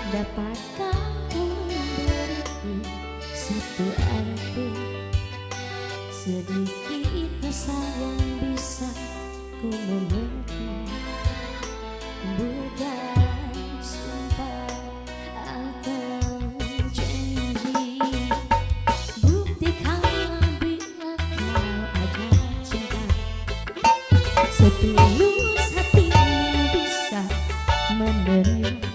Dapatkah kau memberiku satu arti, sedikit rasa yang bisa ku mengerti, bukan sumpah atau janji. Buktikanlah bila kau ada cinta, setulus hatimu bisa menerima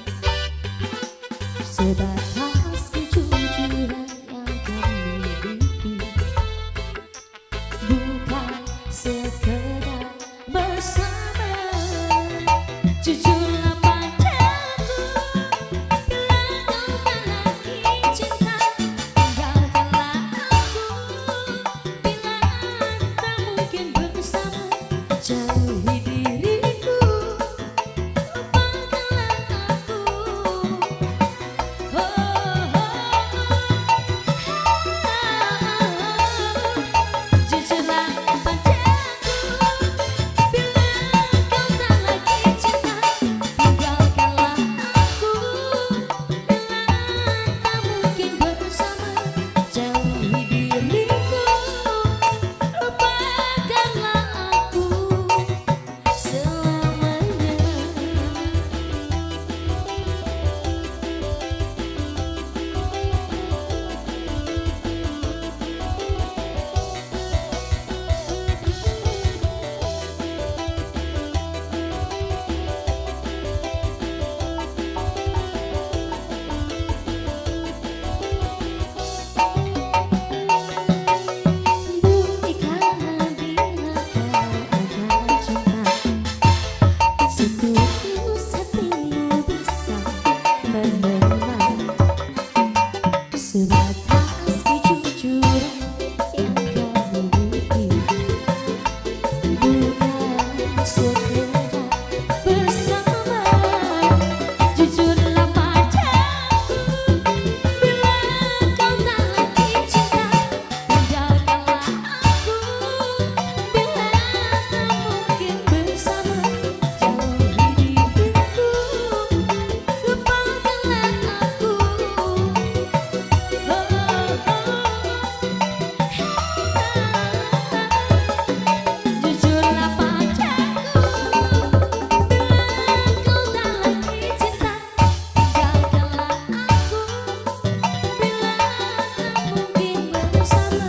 sebatas kejujuran yang kau miliki, bukan sekedar bersama. Jujurlah padaku, bila kau tak lagi cinta, tinggalkanlah aku. Bila tak mungkin bersama, jauhi diriku, lupakanlah aku. Oh, oh, oh. Jujurlah padaku, bila kau tak lagi cinta, tinggalkanlah aku. Bila tak mungkin bersama, jauhi diriku, lupakanlah aku selamanya. Buktikanlah bila kau ada cinta, setulus hatimu bisa menerima sebatas kejujuran yang kau miliki, bukan sekedar bersama. Jujurlah padaku, bila kau tak lagi cinta, tinggalkanlah aku. Bila tak mungkin bersama, jauhi diriku, lupakanlah aku. Oh, oh, oh. Jujurlah padaku, bila kau tak lagi cinta, tinggalkanlah aku. Bila tak mungkin bersama,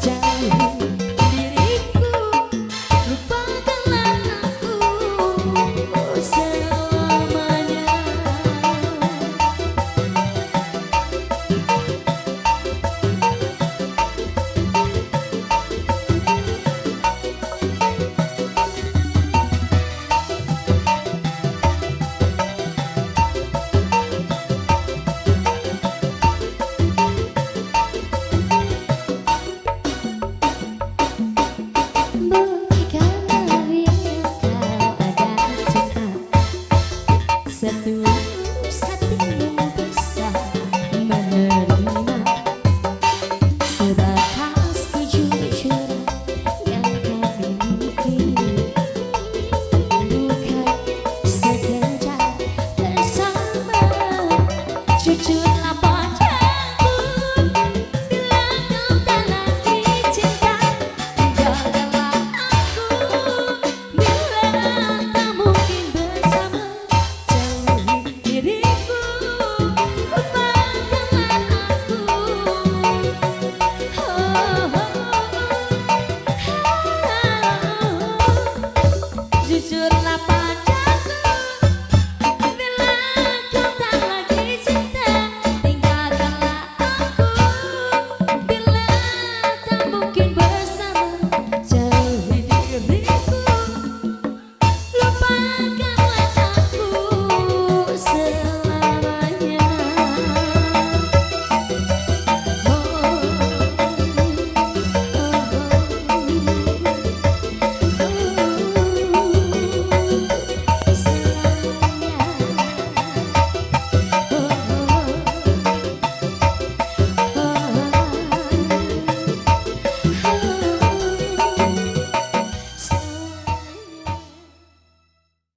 jauhi diriku, lupakanlah aku selamanya. Buktikanlah bila kau ada cinta, setulus hatimu